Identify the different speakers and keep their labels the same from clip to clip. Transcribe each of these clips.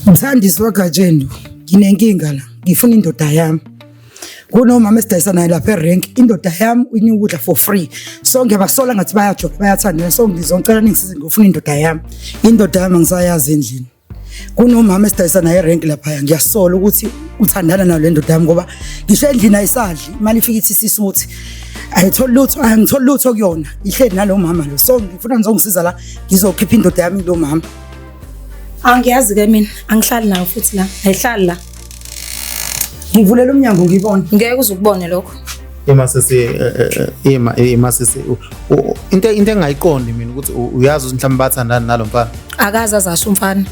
Speaker 1: Mthandisi waGatsheni, nginenkinga la, ngifuna indoda yami. Kunomama esidayisa naye lapha erenk, indoda yami uyinika ukudla for free. So ngiyabasola ngathi bayajola, bayathandana. So ngizocela ningisize ngiyofuna indoda yami. Indoda yami angisayazi endlini. Kunomama esidayisa naye erenk laphaya, ngiyasola ukuthi uthandana nayo le ndoda yami ngoba ngisho endlini ayisadli, imali ifike ithi sisuthi. Ayitholi lutho, angitholi lutho kuyona. Ihleli nalo mama lo. So ngifuna nizongisiza la, ngizokhipha indoda yami kulo mama.
Speaker 2: Angiyazi ke mina, angihlali nayo futhi la. Ayihlali la.
Speaker 1: Ngivulela umnyango ngibone.
Speaker 2: Ngeke uze ukubone lokho.
Speaker 3: Ima sisi ima ima sisi into engayiqondi mina ukuthi uyazi ukuthi mhlawumbe bathandana nalo mfana.
Speaker 2: Akaze azasho umfana.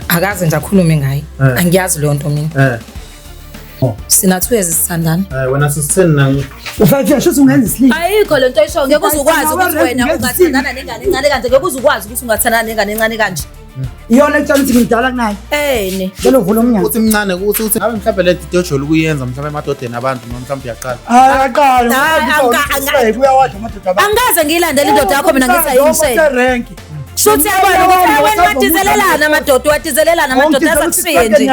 Speaker 2: Akaze nje akhulume ngaye. Angiyazi leyo nto mina. Sina 2 years sithandana.
Speaker 3: Wena sisitheni nami?
Speaker 1: Ufake shuthi ungenza isilima.
Speaker 2: Ayikho lento oyishoyo ngeke uze ukwazi ukuthi wena ungathandana nengane encane kanje ngeke uze ukwazi ukuthi ungathandana nengane encane kanje.
Speaker 1: Iyona ekutshela ukuthi ngimdala kunaye.
Speaker 2: Ene.
Speaker 1: Cela uvule umnyango.
Speaker 3: Uthi mncane ukuthi uthi ngabe mhlawumbe le nto ojwayele ukuyenza mhlawumbe emadodeni abantu noma mhlawumbe uyaqala.
Speaker 1: Hayi aqala.
Speaker 2: Hayi,
Speaker 1: Uyawadla amadoda abantu.
Speaker 2: Angikaze ngiyilandele indoda yakho mina ngithi ayingishele.
Speaker 1: Serenki.
Speaker 2: Shuthi yabona ukuthi hayi wena wadizelelana amadoda wadizelelana amadoda asakushiye nje.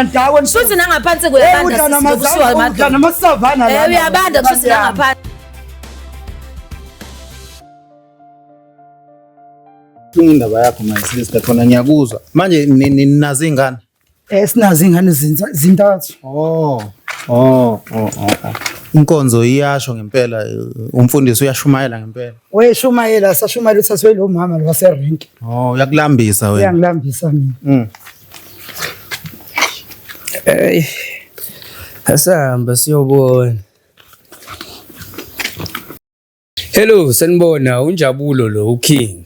Speaker 2: Shuthi nangaphansi kuyabanda sisi kushiwa amadoda.
Speaker 1: Namasavana
Speaker 2: Eh uyabanda kushuthi nangaphansi.
Speaker 3: Buhlungu indaba yakho my sister khona ngiyakuzwa. Manje ninazo ingane?
Speaker 1: Eh sinazo ingane zintathu.
Speaker 3: Oh. Oh, oh, oh. oh. Inkonzo iyasho ngempela umfundisi uyashumayela ngempela.
Speaker 1: Weshumayela sashumayela uthathwe lo mama lo waserenki.
Speaker 3: Oh, uyakulambisa wena.
Speaker 1: Uyangilambisa mina.
Speaker 4: Hey. Asihamba siyobona. Hello, sanibona uNjabulo lo uKing.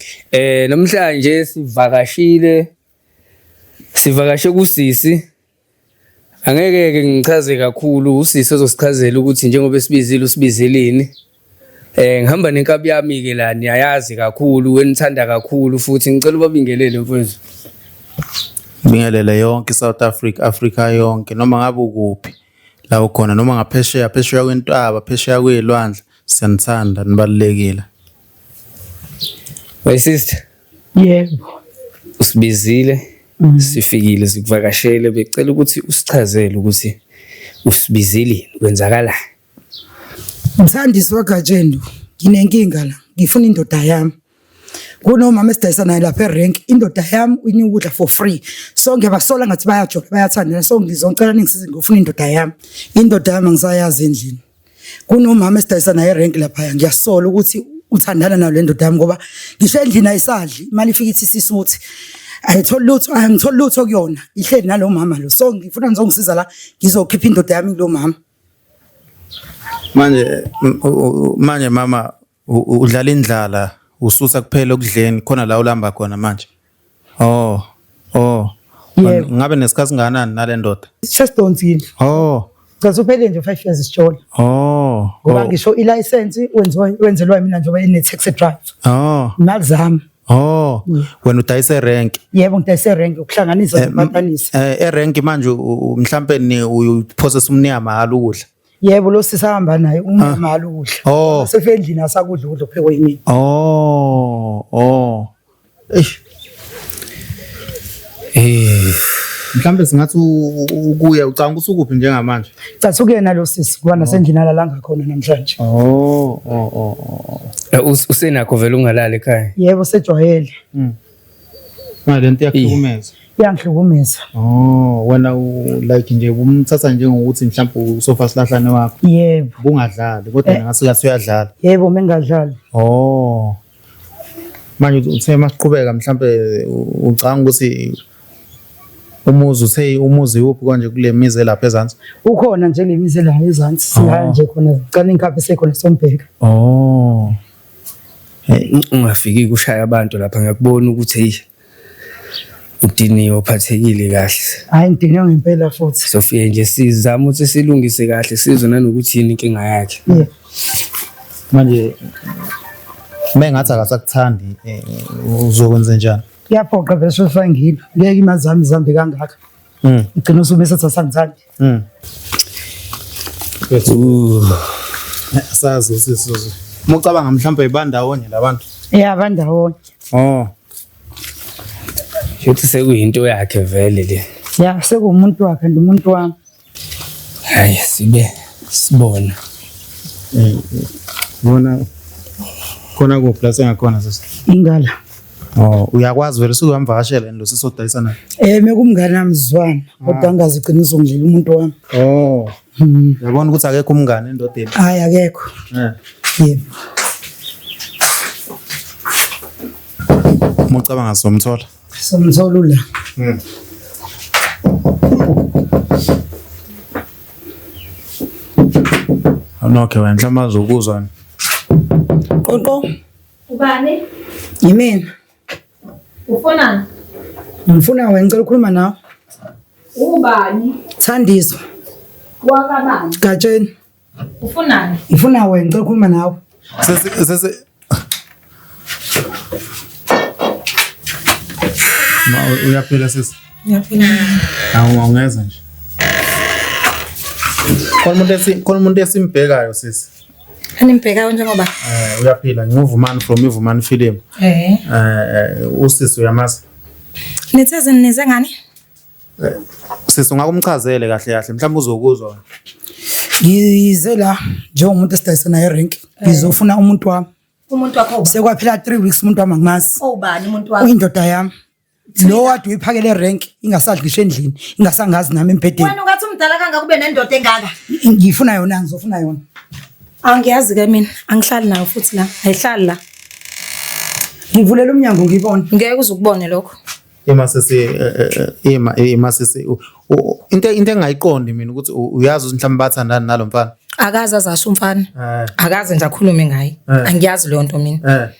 Speaker 4: Namhlanje sivakashile sivakashe kusisi. Angeke ke ngichaze kakhulu usisi ozosichazela ukuthi njengoba esibizile usibizeleni. Ngihamba nenkabi yami ke la niyayazi kakhulu enithanda kakhulu futhi ngicela ubabingelele mfowethu.
Speaker 3: Bingelele yonke iSouth Africa, Africa yonke noma ngabe ukuphi la ukhona noma ngaphesheya phesheya kwentaba phesheya kwelwandle siyanithanda nibalulekile.
Speaker 4: My sister.
Speaker 1: Yebo.
Speaker 4: Usibizile sifikile sikuvakashele becela ukuthi usichazele ukuthi usibizeleni kwenzakalani.
Speaker 1: Mthandisi waGatsheni, nginenkinga la, ngifuna indoda yami. Kunomama esidayisa naye lapha erenk, indoda yami uyinika ukudla for free. So ngiyabasola ngathi bayajola, bayathandana. So ngizocela ningisize ngiyofuna indoda yami. Indoda yami angisayazi endlini. Kunomama esidayisa naye erenk laphaya, ngiyasola ukuthi uthandana nayo le ndoda yami ngoba ngisho endlini ayisadli, imali ifike ithi sisuthi. Ayitholi lutho, angitholi lutho kuyona. Ihleli nalo mama lo. So ngifuna nizongisiza la, ngizokhipha indoda yami kulo mama.
Speaker 3: Manje manje mama udlala indlala ususa kuphela okudleni khona la ulamba khona manje. Oh. Oh.
Speaker 1: Yebo.
Speaker 3: Ngabe nesikhathi singakanani nale ndoda?
Speaker 1: Sesidonsile.
Speaker 3: Oh.
Speaker 1: Cha suphele nje 5 years sijola.
Speaker 3: Oh.
Speaker 1: Ngoba ngisho i-license wenziwa wenzelwa mina njengoba ine taxi driver.
Speaker 3: Oh.
Speaker 1: Imali zami.
Speaker 3: Oh. Wena udayisa erank.
Speaker 1: Yebo ngidayisa erank ukuhlanganisa nokumatanisa.
Speaker 3: Erank manje mhlambe ni uyiphosesa umnika mahhala ukudla.
Speaker 1: Yebo lo sisi ahamba naye umali ukudla.
Speaker 3: Oh.
Speaker 1: Sefendlini asakudla ukudla ophekwe yimina.
Speaker 3: Oh. Oh. Eish.
Speaker 4: Eh
Speaker 3: Mhlambe singathi ukuya ucanga ukuthi ukuphi njengamanje?
Speaker 1: Cha sukuyena lo sisi kuba nasendlini alalanga khona namhlanje.
Speaker 3: Oh, oh, oh, oh.
Speaker 4: Usenakho vele ungalali ekhaya.
Speaker 1: Yebo sejwayele.
Speaker 3: Manje lento iyakuhlukumeza.
Speaker 1: Iyangihlukumeza.
Speaker 3: Oh, wena like nje umthatha njengokuthi mhlawumbe usofa silahlane wakho.
Speaker 1: Yebo.
Speaker 3: Bungadlali kodwa yena ngathi uyathi uyadlala.
Speaker 1: Yebo mengadlali.
Speaker 3: Oh. Manje uthe masiqhubeka mhlambe ucanga ukuthi umuzi uthe umuzi uphi konje kule mizi elapha ezansi?
Speaker 1: Ukhona nje le mizi la ezansi singaya nje khona cela inkaphi sekhona sombheka.
Speaker 3: Oh.
Speaker 4: Ungafiki kushaya abantu lapha ngiyakubona ukuthi hey udiniwe uphathekile kahle.
Speaker 1: Hayi ngidinwe ngempela futhi.
Speaker 4: Sofike nje sizama ukuthi silungise kahle sizwe nanokuthi yini inkinga yakhe.
Speaker 1: Yeah.
Speaker 3: Manje mengathi akasakuthandi uzokwenza njani?
Speaker 1: Kuyaphoqa vele sofangile. Ngeke imali zami zihambe kangaka. Igcina usube sethi asangithandi.
Speaker 3: Asazi usisi. Uma ucabanga mhlawumbe bandawonye labantu.
Speaker 1: Yeah bandawonye.
Speaker 3: Oh.
Speaker 4: Shuthi sekuyinto yakhe vele le.
Speaker 1: Ya sekuwumuntu wakhe and umuntu wami.
Speaker 4: Hayi sibe sibona.
Speaker 3: Bona khona kuphi la sengakhona sisi?
Speaker 1: Ingala.
Speaker 3: Oh, uyakwazi vele usuyamvakashela yini lo sisi odayisa naye?
Speaker 1: Eh mekumngane wami zwana kodwa angazi gcina uzongidlela umuntu wami.
Speaker 3: Oh. Uyabona ukuthi akekho umngane endodeni.
Speaker 1: Hayi akekho.
Speaker 3: Eh.
Speaker 1: Yebo.
Speaker 3: Uma ucabanga somthola.
Speaker 1: Somthola ula.
Speaker 3: Awunokhe wena mhlawumbe azokuzwa.
Speaker 1: Qoqo
Speaker 2: Ubani?
Speaker 1: yimina.
Speaker 2: Ufunani?
Speaker 1: Ngifuna wena ngicela ukukhuluma nawe.
Speaker 2: Ubani?
Speaker 1: Thandiswa
Speaker 2: Wakabani?
Speaker 1: Gatsheni.
Speaker 2: Ufunani?
Speaker 1: Ngifuna wena ngicela ukukhuluma nawe.
Speaker 3: Sesi sesi Ma uyaphila sisi?
Speaker 2: Ngiyaphila.
Speaker 3: Awu awungeza nje. Khona umuntu esi khona umuntu esimbhekayo sisi.
Speaker 2: Animbhekayo njengoba?
Speaker 3: Eh uyaphila nguvumani from Ivumani Film.
Speaker 2: Eh.
Speaker 3: Usisi uyamazi.
Speaker 2: Nithe zinize ngani?
Speaker 3: Sisi ungakumchazele kahle kahle mhlawumbe uzokuzwa.
Speaker 1: Ngize la njengomuntu esidayisa naye erenk. Ngizofuna umuntu wami.
Speaker 2: Umuntu wakho ubani?
Speaker 1: Sekwaphela 3 weeks umuntu wami angimazi.
Speaker 2: Ubani umuntu wakho?
Speaker 1: Uyindoda yami. Lo wade uyiphakele erenk ingasadli ngisho endlini, ingasangazi nami embhedeni.
Speaker 2: Wena ungathi umdala kangaka ube nendoda engaka?
Speaker 1: Ngifuna yona ngizofuna yona.
Speaker 2: Angiyazi ke mina, angihlali nayo futhi la. Ayihlali la.
Speaker 1: Ngivulela umnyango ngibone.
Speaker 2: Ngeke uze ukubone lokho.
Speaker 3: Ima sisi ima ima sisi into engayiqondi mina ukuthi uyazi ukuthi mhlawumbe bathandana nalo mfana.
Speaker 2: Akaze azasho umfana. Akaze nje akhulume ngaye. Angiyazi leyo nto mina.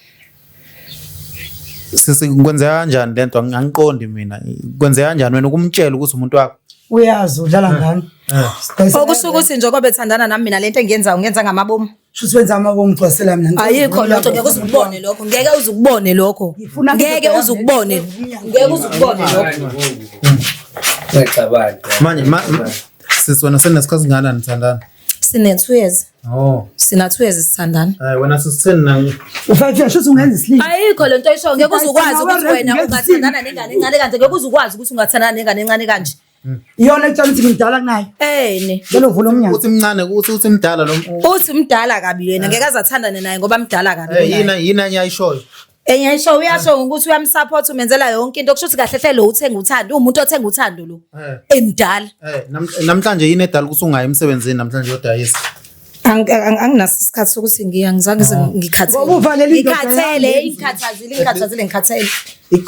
Speaker 3: Sisi kwenzeka kanjani lento angiqondi mina. Kwenzeka kanjani wena ukumtshela ukuthi umuntu wakho?
Speaker 1: Uyazi udlala ngani?
Speaker 2: Okusho ukuthi njengoba bethandana nami mina lento engiyenzayo ngiyenza ngamabomu.
Speaker 1: Shuthi wenza amabomu ngicwasela mina.
Speaker 2: Ayikho lento ngeke uze ukubone lokho. Ngeke uze ukubone lokho.
Speaker 1: Ngifuna
Speaker 2: Ngeke uze ukubone. Ngeke uze ukubone lokho.
Speaker 4: Ngiyacabanga.
Speaker 3: Manje sisi wena senesikhathi singakanani nithandana?
Speaker 2: Sine 2 years.
Speaker 3: Oh.
Speaker 2: Sina 2 years sithandana.
Speaker 3: Hayi wena sisitheni nami?
Speaker 1: U5 years shuthi ungenza isilima.
Speaker 2: Ayikho lento oyishoyo ngeke uze ukwazi ukuthi wena ungathandana nengane encane kanje. Ngeke uze ukwazi ukuthi ungathandana nengane encane kanje.
Speaker 1: Iyona etshela ukuthi ngimdala kunaye.
Speaker 2: Ene.
Speaker 1: Ngicela uvule umnyango.
Speaker 3: Uthi mncane uthi uthi mdala lo.
Speaker 2: Uthi mdala kabi yena ngeke azathandane naye ngoba mdala kabi.
Speaker 3: Eh yini yini enye ayishoyo?
Speaker 2: Enye isho uyasho ukuthi uyamsupport umenzela yonke into kusho ukuthi kahle hle lo uthenga uthando umuntu othenga uthando lo. Emdala.
Speaker 3: Namhlanje yini edala ukuthi ungayi emsebenzini namhlanje uyodayisa?
Speaker 2: Anginaso isikhathi sokuthi ngiya ngizange ngikhathele.
Speaker 1: Ngoba uvalele indoda
Speaker 2: Ngikhathele,
Speaker 1: yami.
Speaker 2: ingikhathazile, ingikhathazile, ngikhathele.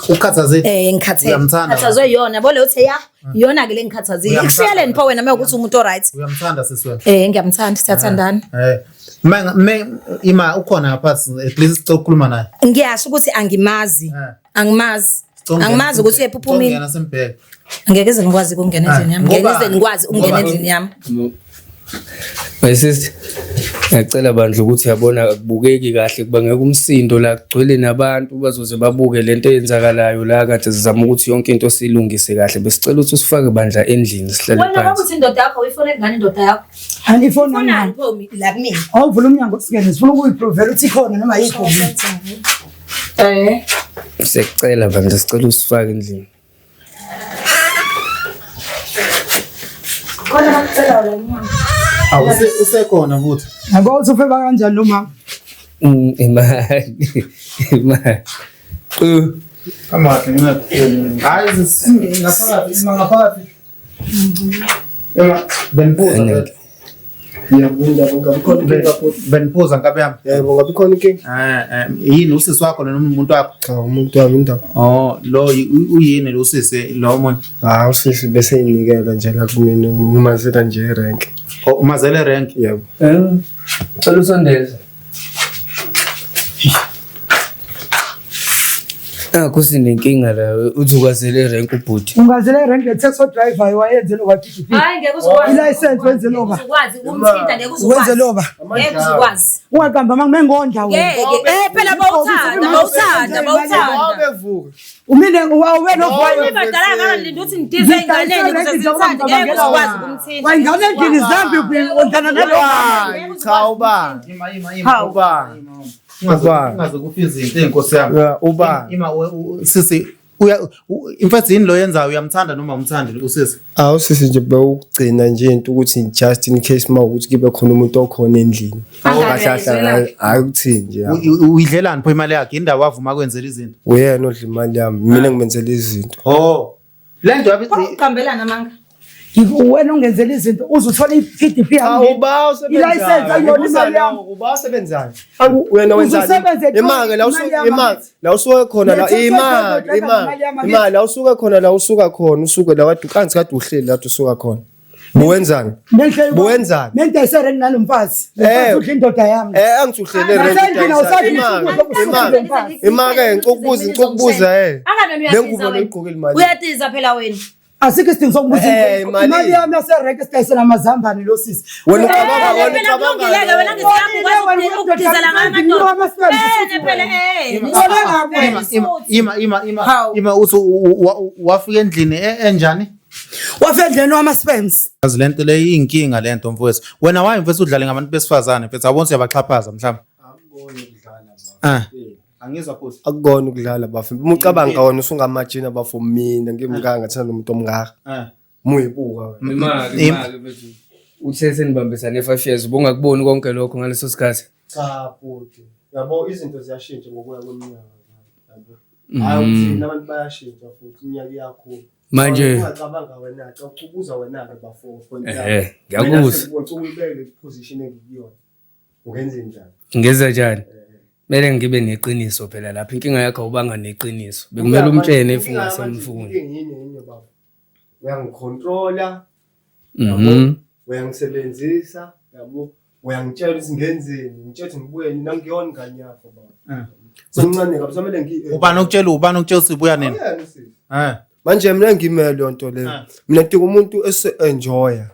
Speaker 3: Ukhathazile.
Speaker 2: Ngikhathele.
Speaker 3: Uyamthanda.
Speaker 2: Ngikhathazwe yona, yabo le uthi ya, iyona ke le ngikhathazile.
Speaker 3: Uyamthanda.
Speaker 2: Ikushiyeleni pho wena mekuthi umuntu oright.
Speaker 3: Uyamthanda sisi wena.
Speaker 2: Ngiyamthanda, siyathandana.
Speaker 3: Me ima ukhona ngaphansi at least sicela ukukhuluma naye.
Speaker 2: Ngiyasho ukuthi angimazi. Angimazi. Angimazi ukuthi uyephuphumile.
Speaker 3: Ngiyana simbheke.
Speaker 2: Ngeke ize ngikwazi ukungena endlini yami. Ngeke
Speaker 3: Ngoba-
Speaker 2: ize ngikwazi ukungena
Speaker 3: ngoba-
Speaker 2: endlini yami.
Speaker 4: My sister, ngiyacela bandla ukuthi yabona akubukeki kahle kubangeka umsindo la kugcwele nabantu bazoze babuke lento eyenzakalayo la kade sizama ukuthi yonke into siyilungise kahle. Besicela ukuthi usifake bandla endlini sihlale
Speaker 2: Wena
Speaker 4: phansi.
Speaker 2: ngoba uthi indoda yakho uyifuna ngani indoda yakho?
Speaker 1: Anifoni
Speaker 2: Ufunani pho mi- la kumina?
Speaker 1: Awuvula umnyango singene sifuna ukuyiprovela ukuthi ikhona noma ayikho.
Speaker 4: Siyacela bandla sicela usifake endlini.
Speaker 2: Khona bakucela la kumina.
Speaker 3: Awu usekhona futhi.
Speaker 1: Yabo uthi ufeba kanjani lo mama?
Speaker 4: Imali. Imali.
Speaker 3: Come on, ngina. Hayi ngaphakathi, ima ngaphakathi. Ima beniphuza.
Speaker 5: Yebo, ngabe khona inkinga futhi.
Speaker 3: Beniphuza nkabi yami.
Speaker 5: Yebo, ngabe khona inkinga.
Speaker 3: Yini usisi wakho noma umuntu wakho?
Speaker 5: Cha, umuntu wami indaba.
Speaker 3: Oh, lo uyini lo usisi lo omunye?
Speaker 5: Ah, usisi bese inikela nje la kumina umazela nje erank.
Speaker 3: Oh, umazele rank.
Speaker 5: Yebo.
Speaker 4: Cela usondeze. Nakho sinenkinga la uthi ukwazele rank ubhuti.
Speaker 1: Ungazele rank le taxi driver wayenze lo PPP.
Speaker 2: Hayi ngeke uzukwazi.
Speaker 1: I-license wenze loba.
Speaker 2: Uzukwazi ukumthinta ngeke uzukwazi.
Speaker 1: Wenze loba.
Speaker 2: Ngeke uzukwazi.
Speaker 1: Ungaqamba mangengondla wena.
Speaker 2: Ngeke. Phela bawuthanda, bawuthanda, bawuthanda.
Speaker 5: Bevuka.
Speaker 1: Umine wena ovukayo.
Speaker 2: Badala ngaka linda ukuthi ngidize enganeni ukuze zithande ngeke uzukwazi ukumthinta.
Speaker 1: Wayingane endlini zambi ondlana nalo.
Speaker 3: Cha ubani? Ima ima ima
Speaker 5: Ubani?
Speaker 3: Ungaze ungaze kufe izinto enkosi yami.
Speaker 5: Yeah, ubani?
Speaker 3: Ima sisi Uya in fact yini lo yenzayo, uyamthanda noma umthandi usisi?
Speaker 5: Awu sisi nje bewugcina nje into ukuthi just in case uma ukuthi kibe khona umuntu okhona endlini.
Speaker 2: Angabe
Speaker 5: Kahle kahle hayi ukuthi nje.
Speaker 3: Uyidlelani pho imali yakhe? Indaba wavuma kwenzela izinto.
Speaker 5: Uyena odla imali yami, mina ngimenzela izinto.
Speaker 3: Oh. Le nto yabe
Speaker 2: Uqambelana amanga.
Speaker 1: Wena ungenzela izinto uze uthole i-PDP yami. I-license ayiyona imali yami.
Speaker 5: Uba osebenzayo. Wena wenzani?
Speaker 1: Uzusebenze
Speaker 5: Imake la usuke
Speaker 1: imali yami
Speaker 5: imake la usuke khona la
Speaker 1: Letha
Speaker 5: imake
Speaker 1: usebenze
Speaker 5: imake
Speaker 1: imali yami.
Speaker 5: imali la usuke khona la usuka khona usuke la kade ukanti kade uhleli la usuka khona. Buwenzani? Buwenzani?
Speaker 1: Mendayisere nalo mfazi. Lo
Speaker 5: Eh.
Speaker 1: mfazi udla indoda yami.
Speaker 5: Eh angithi uhlele rent.
Speaker 1: Nasendlini awusathi
Speaker 5: Imake
Speaker 1: ukudla
Speaker 5: imake
Speaker 1: mfazi.
Speaker 5: imake ngikubuza ngikubuza eh.
Speaker 2: Anganani
Speaker 5: Le
Speaker 2: uyatiza
Speaker 5: ngubo
Speaker 2: wena.
Speaker 5: loyigqokile mali.
Speaker 2: Uyatiza phela wena.
Speaker 1: Asikho isidingo sokubuza
Speaker 5: Eh,
Speaker 1: into.
Speaker 5: imali.
Speaker 1: Imali yami yaserenke sidayisela amazambane lo sisi.
Speaker 5: Wena
Speaker 2: Eh,
Speaker 5: ucabanga wena
Speaker 2: phela
Speaker 5: ucabanga.
Speaker 2: kulungile-ke wena ngithi yakho ukwazi ukudizela ngamadoda. Eh, phela eh.
Speaker 3: Ima ima ima
Speaker 2: Hawu.
Speaker 3: ima uthi wafika endlini enjani?
Speaker 1: Wafika endlini wama-spams.
Speaker 3: Yazi lento le iyinkinga lento mfowethu. Wena wayi mfowethu udlale ngabantu besifazane mfethu awuboni uyabaxhaphaza mhlawumbe. Ah. Angizwa futhi.
Speaker 5: Akukona ukudlala bafo. Uma ucabanga wena usungamajina bafo mina ngimngaka ngathanda umuntu omngaka.
Speaker 3: Eh.
Speaker 5: Muyibuka wena.
Speaker 4: Imali imali mfethu. Uthe senibambisane 5 years ubungakuboni konke lokho ngaleso sikhathi.
Speaker 5: Cha bhuti. Yabo izinto ziyashintsha ngokuya kweminyaka. Yabo. Hayi ukuthi abantu bayashintsha futhi iminyaka iyakhula.
Speaker 4: Manje-
Speaker 5: ungacabanga wena cha ucubuza wena ke bafo point
Speaker 4: Ehhe, ngiyakuzwa.
Speaker 5: Uyibeke position engikuyona. Ungenze njani?
Speaker 4: Ngenza njani? Kumele ngibe neqiniso phela lapho inkinga yakho awubanga neqiniso. Bekumele umtshene if ungasamfuni.
Speaker 5: Inkinga yinye yinye bafo. Uyangicontrola, Uyangisebenzisa, yabo. Uyangitshela ukuthi ngenzeni, ngitshela ukuthi ngibuye nini, angiyona ingane yakho baba. Semncane kabi samele ngi
Speaker 3: Ubani okutshela ubani okutshela ukuthi ubuya nini?
Speaker 5: Uyena usisi.
Speaker 3: Eh.
Speaker 5: Manje mina ngimele leyo nto leyo. Mina ngidinga umuntu ese enjoya.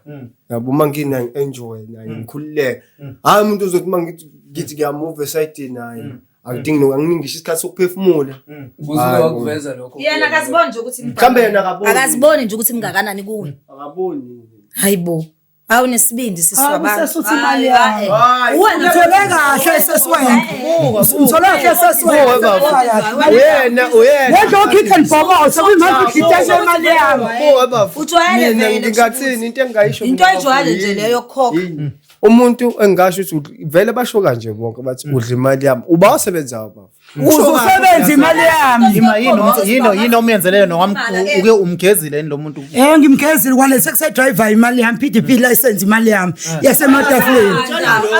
Speaker 5: Yabo uma ngina enjoy naye ngikhululeke. Hayi umuntu uzothi uma ngithi ngithi ngiyamove esayidini naye. Akudingi nokungingisha isikhathi sokuphefumula.
Speaker 4: Ubusuke
Speaker 5: Hayi,
Speaker 4: wakuveza lokho.
Speaker 2: Yena akaziboni nje ukuthi
Speaker 5: Mhlambe yena akaboni.
Speaker 2: Akaziboni nje ukuthi mngakanani kuwe.
Speaker 5: Akaboni.
Speaker 2: Hayibo. Awu nesibindi sisi
Speaker 1: Hawu,
Speaker 2: wabantu.
Speaker 1: usesuthi imali yami.
Speaker 5: Hayi.
Speaker 2: Wena
Speaker 1: Uthole kahle sesiwena. Uthole kahle sesiwena.
Speaker 5: Buka, baba. Uyena, uyena.
Speaker 1: Lento okhikha nibhobose kuyimanje udliteshe imali yami.
Speaker 5: Buka baba.
Speaker 2: Ujwayele
Speaker 5: Mina
Speaker 2: vele
Speaker 5: ngingathini into engingayisho
Speaker 2: Into
Speaker 5: mina
Speaker 2: ejwayele
Speaker 5: bafo,
Speaker 2: nje
Speaker 5: yini?
Speaker 2: leyo yokukhokha.
Speaker 5: Yini? Umuntu engingasho ukuthi vele basho kanje bonke bathi udla imali yami. Uba osebenzayo baba.
Speaker 1: Uzosebenza imali yami.
Speaker 3: Ima yini umuntu yini yini omyenzeleyo nowam uke umgezile yini lo muntu?
Speaker 1: Eh ngimgezile kwale sekusedriver imali yami PDP license imali yami yasematafuleni.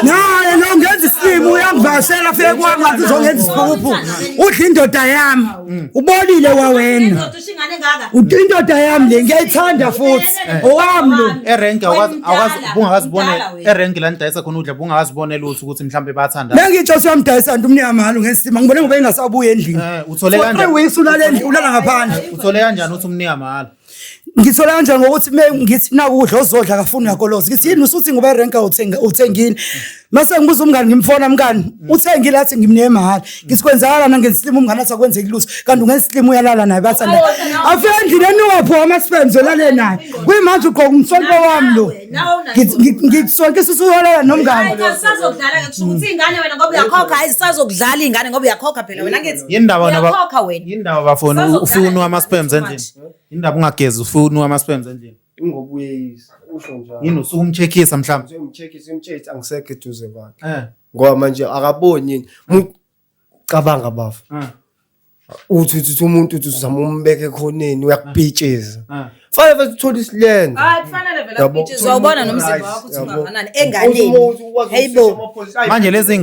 Speaker 1: Naye lo ngenza isilimu uyangivasela afike kwami ngathi uzongenza isiphukuphuku. Udla indoda yami. Ubolile wawena.
Speaker 2: Indoda usho ingane engaka.
Speaker 1: Indoda yami le ngiyayithanda futhi. Owami lo.
Speaker 3: Erenki awukwazi awukwazi
Speaker 2: Wena
Speaker 3: bungakazi
Speaker 2: umdala
Speaker 3: ubone
Speaker 2: wena.
Speaker 3: erenki la nidayisa khona udla bungakazi ubone lutho ukuthi mhlawumbe bayathanda.
Speaker 1: Bengitsho siyamdayisa nto umnyama lo ngesima ngibone ngoba engasabuyi endlini.
Speaker 3: Eh, uthole
Speaker 1: For
Speaker 3: kanjani?
Speaker 1: 3 weeks ulala endlini ulala ngaphandle.
Speaker 3: Uthole kanjani ukuthi umnika mahhala?
Speaker 1: Ngithola kanjani ngokuthi me ngithi nakudla ozodla akafuni uyakoloza. Ngithi yini usuthi ngoba erenka uthenga uthengile. Mase ngibuza umngani ngimfona mngani uthengile athi ngimnike mahhala. Ngithi kwenzakala nangesilimu umngani athi akwenzeki lutho kanti ungesilimu uyalala naye bathanda. Afika endlini enuwapho ama-sperms olale naye. Kuyimanje ugqoka umsonto wami lo. Ngithi usuyolala nomngani.
Speaker 2: Hayi cha sisazokudlala ke kusho ukuthi ingane wena ngoba uyakhokha hayi sisazokudlala ingane ngoba uyakhokha phela wena ngithi.
Speaker 3: Yini ndaba wena ba-
Speaker 2: Uyakhokha wena.
Speaker 3: Yini ndaba bafona
Speaker 2: Sisazokudlala
Speaker 3: ufuna
Speaker 2: nje
Speaker 3: ama-sperms
Speaker 2: too
Speaker 3: endlini? Yini ndaba ungagezi ufuna ama-sperms endlini?
Speaker 5: Ingoba uyeyisa. Usho njalo.
Speaker 3: Yini usuke umcheckisa mhlawumbe?
Speaker 5: Ngimcheckise ngimtshele angisekho eduze kwakhe.
Speaker 3: Eh.
Speaker 5: Ngoba manje akaboni yini. Umuntu cabanga bafo.
Speaker 3: Eh.
Speaker 5: Uthi uthi umuntu uthi uzama umbeke ekhoneni uyakupitsheza.
Speaker 3: Eh.
Speaker 5: Fanele futhi uthole isilenda.
Speaker 2: Hayi kufanele vele
Speaker 5: Yabo.
Speaker 2: akupitshizwe ubona nomzimba wakho ukuthi
Speaker 5: Yabo.
Speaker 2: ungakanani enganeni. Hayibo.
Speaker 3: Manje lezi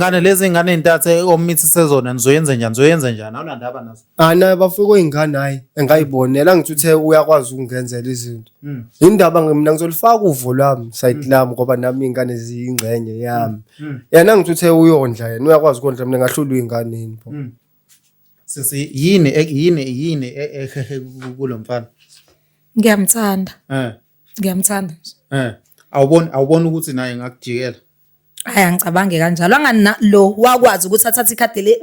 Speaker 3: ngane entathe omithi sezona nizoyenza njani? Nizoyenza njani? Awunandaba nazo.
Speaker 5: Ana bafike oyingane hayi engayibonela ngithi uthe uyakwazi ukungenzela izinto. Indaba mina ngizolifaka uvo lwami side lami ngoba nami ingane ziyingxenye yami. Yena ngithi uthe uyondla yena uyakwazi ukondla mina ngahlulwa ingane yini pho.
Speaker 3: Sisi yini yini yini ehehe kulo mfana?
Speaker 2: Ngiyamthanda.
Speaker 3: Eh.
Speaker 2: Ngiyamthanda nje.
Speaker 3: Eh. Awuboni ukuthi naye ngakujikela.
Speaker 2: Hayi angicabange kanjalo. Angani lo wakwazi ukuthi athathe ikhadi le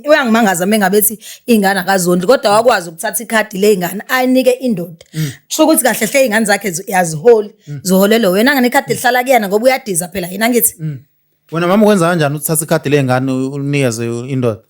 Speaker 2: uyangimangaza mengabe ethi ingane akazondli kodwa wakwazi ukuthatha ikhadi ley'ngane ayinike indoda. Kusho ukuthi kahle hle iy'ngane zakhe yaziholi ziholelwe wena angani ikhadi lihlala kuyena ngoba uyadiza phela yena ngithi.
Speaker 3: Wena mama ukwenza kanjani uthatha ikhadi ley'ngane unikeze indoda?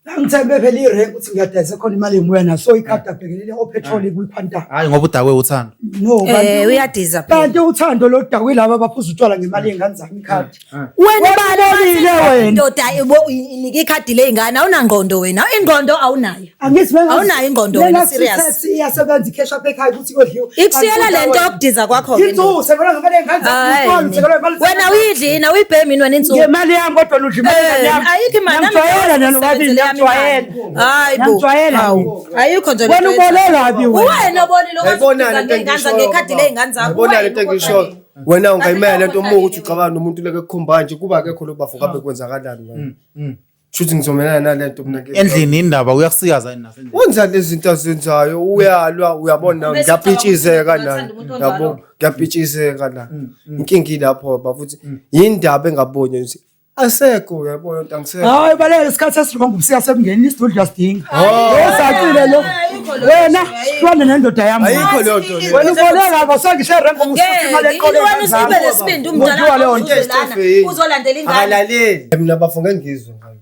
Speaker 1: Ngangithembe phela irenki ukuthi ngiyadayisa khona imali engibuya nayo so ikhadi abhekelele opetrol kwiQuantum.
Speaker 3: Hayi ngoba udakwe uthando.
Speaker 1: No, kanti
Speaker 2: Uyadiza phela.
Speaker 1: Kanti uthando lodakwe laba abaphuza utshwala ngemali yengane zami ikhadi.
Speaker 2: Wena
Speaker 1: Wena ubolile wena.
Speaker 2: indoda inike ikhadi ley'ngane awunangqondo wena ingqondo awunayo.
Speaker 1: Angithi bengazi-
Speaker 2: Awunayo ingqondo wena,
Speaker 1: Bengathi
Speaker 2: serious.
Speaker 1: i-taxi iyasebenza i-cash up ekhaya ukuthi kodliwe.
Speaker 2: Ikushiyela le nto yokudiza kwakho-ke ndoda.
Speaker 1: Insuku sebona ngemali yengane zami
Speaker 2: Hayi,
Speaker 1: utshwala, uthengelwa imali zami.
Speaker 2: wena uyidli yini awuyibhemi yini wena insuku
Speaker 1: Ngemali yami kodwa nudla imali
Speaker 2: Eh,
Speaker 1: yami.
Speaker 2: ayikho imali, nami
Speaker 1: Ngiyamjwayela
Speaker 2: ngiyakwazi
Speaker 1: nina nobabili
Speaker 2: ukusebenzela yami imali.
Speaker 1: ngiyamjwayela.
Speaker 2: Hayi bo.
Speaker 1: Ngiyamjwayela.
Speaker 2: Hawu. Ayikho nje
Speaker 1: Wena
Speaker 2: lento
Speaker 1: ubole
Speaker 2: oyenzayo.
Speaker 1: kabi wena.
Speaker 2: Uwena obolile okwazi
Speaker 5: Yayibona
Speaker 2: ukudiza
Speaker 5: lento
Speaker 2: ngey'ngane
Speaker 5: engiyishoyo
Speaker 2: ngekhadi
Speaker 5: baba.
Speaker 2: ley'ngane zakho.
Speaker 5: Yayibona
Speaker 2: Uwena
Speaker 5: lento engiyishoyo.
Speaker 2: okhohlakele.
Speaker 5: Wena ungayimela lento uma ukuthi
Speaker 2: Ukhohlakele
Speaker 5: ucabanga nomuntu leke kukhomba nje kuba akekho lo bafo ngabe kwenzakalani manje. Shuthi ngizomelana nalento mina ke.
Speaker 3: Endlini indaba uyakusikaza yini nasendlini?
Speaker 5: Wenza lezi zinto azenzayo uyalwa uyabona
Speaker 2: Bese
Speaker 5: ngiyapitshizeka
Speaker 2: ucabanga
Speaker 5: la
Speaker 2: ukuthi uthanda umuntu onjalo.
Speaker 5: yabo ngiyapitshizeka la inkinga ilapho baba futhi yindaba engaboni nje asekho uyabona into angisekho
Speaker 1: Hayi balele isikhathi esirongo ubusika sebungenile isidudla sidinga. Osacile lo.
Speaker 2: Ayikho lo
Speaker 1: Wena
Speaker 2: nto, ayikho.
Speaker 1: hlwane nendoda yami.
Speaker 5: Ayikho leyo nto leyo.
Speaker 1: Wena ubole kabi asangishe renko
Speaker 2: Ngeke,
Speaker 1: imali eqole.
Speaker 2: wena usube nesibindi umdala
Speaker 1: Ngokuwa leyo nto.
Speaker 2: uzolana, uzolandela ingane.
Speaker 5: Akalaleli mina bafo ngeke ngizwe ngayo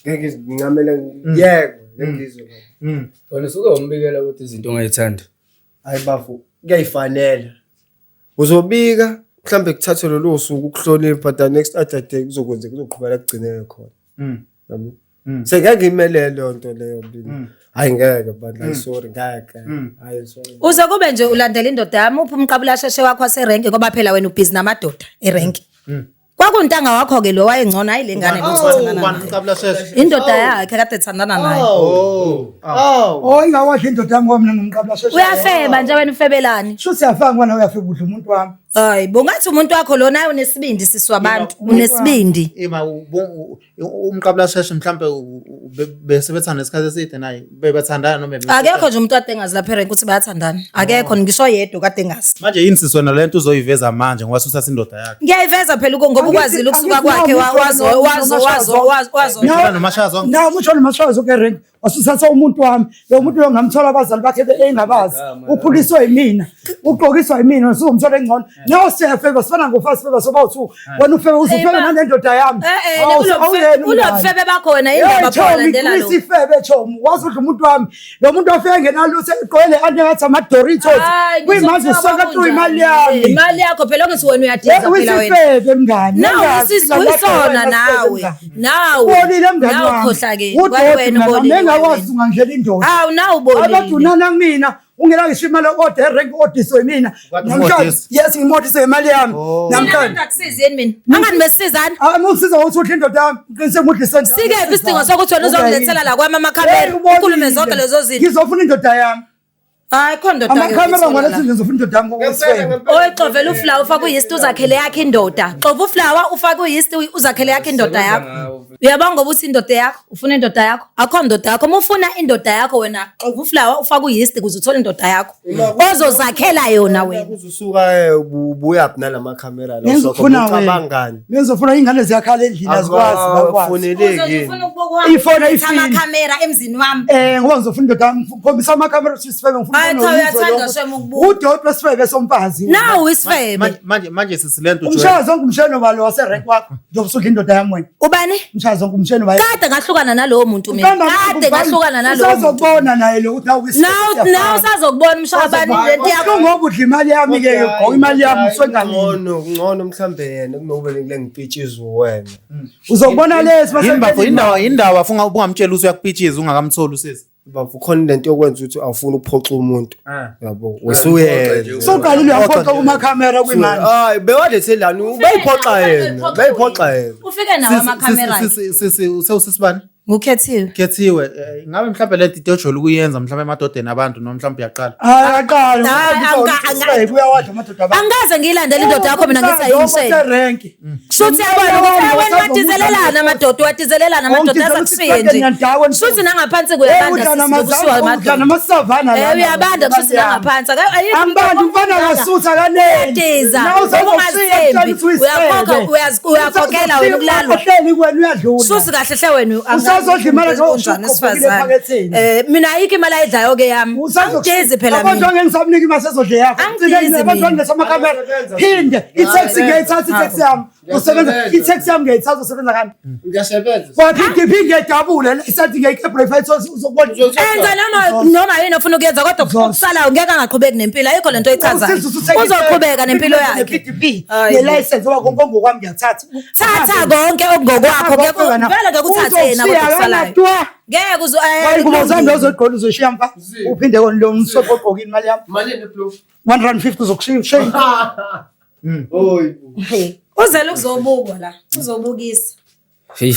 Speaker 5: ngeke ngizwe ngincamela yebo ngeke ngizwe ngayo
Speaker 4: Wena usuke wambikela ukuthi izinto ongayithandi.
Speaker 5: hayi bafo kuyayifanela uzobika mhlambe kuthathe lolo suku ukuhlonipha the next other day kuzokwenzeka kuzoqhubeka kugcineke khona yabo sengeke imelele leyo nto leyo mina hayi ngeke bandla hayi sorry ngeke hayi sorry
Speaker 2: Uze kube nje ulandela indoda yami uphi umqabulasheshe wakho waserenki ngoba phela wena ubhizi namadoda erenki. Kwakuntanga wakho-ke lo wayengcono hayi le ngane lo othandana
Speaker 3: Ubani
Speaker 2: nayo.
Speaker 3: uqabula sheshe?
Speaker 2: Indoda yakhe kade ethandana nayo.
Speaker 3: Oh.
Speaker 5: Oh.
Speaker 1: Oh ingawadla indoda yami ngoba mina ngimqabula sheshe.
Speaker 2: Uyafeba nje wena ufebelani.
Speaker 1: Shuthi yafanga wena uyafeba udla umuntu wami.
Speaker 2: Hayi bo ngathi umuntu wakho lo naye unesibindi sisi wabantu unesibindi.
Speaker 3: Ima umqabula sheshe mhlambe bese bethanda isikhathi eside naye bebethandana noma bebe-
Speaker 2: Akekho nje umuntu kade engazi lapha erenki ukuthi bayathandana. Akekho ngisho yedwa kade engazi.
Speaker 3: Manje yini sisi wena lento uzoyiveza manje ngoba usuthatha indoda yakhe.
Speaker 2: Ngiyayiveza phela uko ngoba ukwazile ukusuka kwakhe wazo wazo wazo wazo wazo.
Speaker 3: Ngithola noMashazo.
Speaker 1: Naw umuntu noMashazo ke renki wasusatha umuntu wami. Lo muntu lo ngamthola abazali bakhe engabazi. Ukhuliswe yimina. Ugqokiswa yimina usuzomthola engcono. Naw siyafeba sifana ngofasi feba soba u2. Wena ufebe uzufebe nanendoda yami.
Speaker 2: Eh eh
Speaker 1: Awuyena umngani.
Speaker 2: kulobufebe bakho wena indaba
Speaker 1: Hey, Chomi,
Speaker 2: pholandela lo.
Speaker 1: isifebe chomi wazi udla umuntu wami lo muntu ofike ngenalutho egqokele angathi ama-Doritos
Speaker 2: Hayi,
Speaker 1: kuyimanje
Speaker 2: ngizokuthiwa
Speaker 1: sonke
Speaker 2: kwakunjani.
Speaker 1: imali yami
Speaker 2: Imali yakho phela ongithi wena uyadiza phela wena.
Speaker 1: uyisifebe mngani
Speaker 2: Nawe
Speaker 1: Ungazi,
Speaker 2: usisona
Speaker 1: wena
Speaker 2: nawe.
Speaker 1: mngani.
Speaker 2: Nawe.
Speaker 1: Ubolile mngani
Speaker 2: Nawe
Speaker 1: wami.
Speaker 2: ukhohlakele.
Speaker 1: Udoti
Speaker 2: Kwawena
Speaker 1: mngani wami.
Speaker 2: ubolile
Speaker 1: Bengakwazi
Speaker 2: wena.
Speaker 1: ungangishela indoda
Speaker 2: Hawu nawe ubolile.
Speaker 1: abadunana kumina ungena ngisho imali oda erenki odiswe yimina
Speaker 3: Kwathi
Speaker 1: Namhlanje-
Speaker 3: umodisi.
Speaker 1: yes ngimodise ngemali yami namhlanje
Speaker 2: Mina akusizi yini mina? Angani besizana?
Speaker 1: Ah, uma ungisiza ngokuthi udle indoda yami ngiqinise ngudlise nje.
Speaker 2: Sikephi isidingo sokuthi wena uzongilethela la kwami amakhamera ukhulume zonke lezo zinto.
Speaker 1: Ngizofuna indoda yami.
Speaker 2: Hayi khona ndoda.
Speaker 1: Amakhamera ngalethi ngizofuna indoda yami ngokwesifebe.
Speaker 2: Oyixovela uflawa ufake uyeast uzakhele yakhe indoda. Xova uflawa ufake uyeast uzakhele yakhe indoda yakho. Uyabona ngoba uthi indoda yakho, ufuna indoda yakho. Akho indoda yakho. Uma ufuna indoda yakho wena xova uflawa ufake uyeast ukuze uthole indoda yakho. Ozozakhela yona wena.
Speaker 5: Uzusuka ubuyaphi nalamakhamera la
Speaker 1: Ngizofuna wena.
Speaker 5: ucabangani
Speaker 1: Ngizofuna ingane ziyakhala endlini azikwazi bakwazi.
Speaker 5: Akufoneleki.
Speaker 1: Ifona ifini.
Speaker 2: Amakhamera emzini wami.
Speaker 1: Eh ngoba ngizofuna indoda yami ngikhombisa amakhamera ukuthi isifebe ngifuna
Speaker 2: Hayi, cha, uyathanda shem ukubuka.
Speaker 1: Udoti wesifebe somfazi.
Speaker 2: Nawu isifebe.
Speaker 3: Manje manje manje sisi lento
Speaker 1: Umshaya zonke umshayeli obalo waserenki wakho njengoba usudla indoda yami wena.
Speaker 2: Ubani?
Speaker 1: Umshaya zonke umshayeli obalo.
Speaker 2: Kade ngahlukana nalowo muntu mina. Kade ngahlukana nalowo muntu.
Speaker 1: Usazobona naye lo ukuthi nawu isifebe.
Speaker 2: Nawu nawu usazokubona umshaya bani lento yakho.
Speaker 1: Ngoba udla imali yami ke ugqoka imali yami uswenganini.
Speaker 5: Ngcono ngcono mhlambe yena kunobe ngile ngipitshizwe wena.
Speaker 1: Uzobona lesi
Speaker 3: Yini bafo indawo indawo afunga ubungamtshela ukuthi uyakupitshiza ungakamtholi usisi.
Speaker 5: Bafo khona lento yokwenza ukuthi awufuni ukuphoxa umuntu. Yabo usuyena.
Speaker 1: Soqalile uyaphoxa kumakhamera kwimanje.
Speaker 5: Hayi bewalethe lana beyiphoxa yena beyiphoxa yena.
Speaker 2: Ufike nawo amakhamera.
Speaker 3: Sisi sisi usewusisi bani?
Speaker 2: Ngukhethiwe.
Speaker 3: Khethiwe ngabe mhlawumbe lento into ojwayele ukuyenza mhlawumbe emadodeni abantu noma mhlawumbe uyaqala.
Speaker 1: Hayi aqala.
Speaker 2: Hayi,
Speaker 1: Uyawadla amadoda abantu.
Speaker 2: Angikaze ngiyilandele indoda yakho mina ngithi ayingishele.
Speaker 1: Ayiserenki.
Speaker 2: Shuthi yabona ukuthi "Eh, wena wadizelelana amadoda wadizelelana amadoda azakushiye nje. Shuthi nangaphansi kuyabanda sisi kusuka
Speaker 1: Udla
Speaker 2: amadoda.
Speaker 1: namasavana
Speaker 2: Eh uyabanda kushuthi nangaphansi. Ayikho
Speaker 1: Angibandi umfana Uyasutha kanene.
Speaker 2: Uyadiza.
Speaker 1: Nawe usazoshiya
Speaker 2: Ungazithembi.
Speaker 1: utshela ukuthi uyisifebe.
Speaker 2: Uyakhokha uyakhokhela wena ukulalwa.
Speaker 1: Uhleli kuwena uyadlula.
Speaker 2: Susi kahle hle wena
Speaker 1: Usazodla imali yakho
Speaker 2: unjani
Speaker 1: usukhuphukile
Speaker 2: wesifazane.
Speaker 1: ephaketheni.
Speaker 2: Mina ayikho imali ayidlayo ke yami. Angidizi phela
Speaker 1: Abantu
Speaker 2: mina.
Speaker 1: angeke ngisamnika imali sezodle yakho.
Speaker 2: Angidizi
Speaker 1: Abantu
Speaker 2: mina.
Speaker 1: anginesamakhamera. Phinde i-taxi ngiyayithatha i-taxi yami. Usebenza i-taxi yami ngiyayithatha usebenza kani?
Speaker 5: Ngiyasebenza.
Speaker 1: Waphinde phinde ngiyadabula isathi ngiyayikebra if uzokubona.
Speaker 2: Enza noma yini ofuna ukuyenza kodwa okusalayo ngeke angaqhubeki nempilo ayikho lento oyichazayo. Uzoqhubeka nempilo yakhe.
Speaker 1: Ne-PDP
Speaker 2: Hayi.
Speaker 1: ne-license wakho ngokwami ngiyathatha.
Speaker 2: Thatha konke okungokwakho ngeke vele ngeke uthathe yena kodwa okusalayo. Ngeke uzo
Speaker 1: Hayi ngubo zami lozogqola uzoshiya mfa. Uphinde kona lo msopho ogqokile imali yami.
Speaker 5: Malini blue?
Speaker 1: 150 uzokushiya. Shame.
Speaker 5: Oy.
Speaker 2: Uzele ukuzobukwa la, uzobukisa.
Speaker 4: Hey.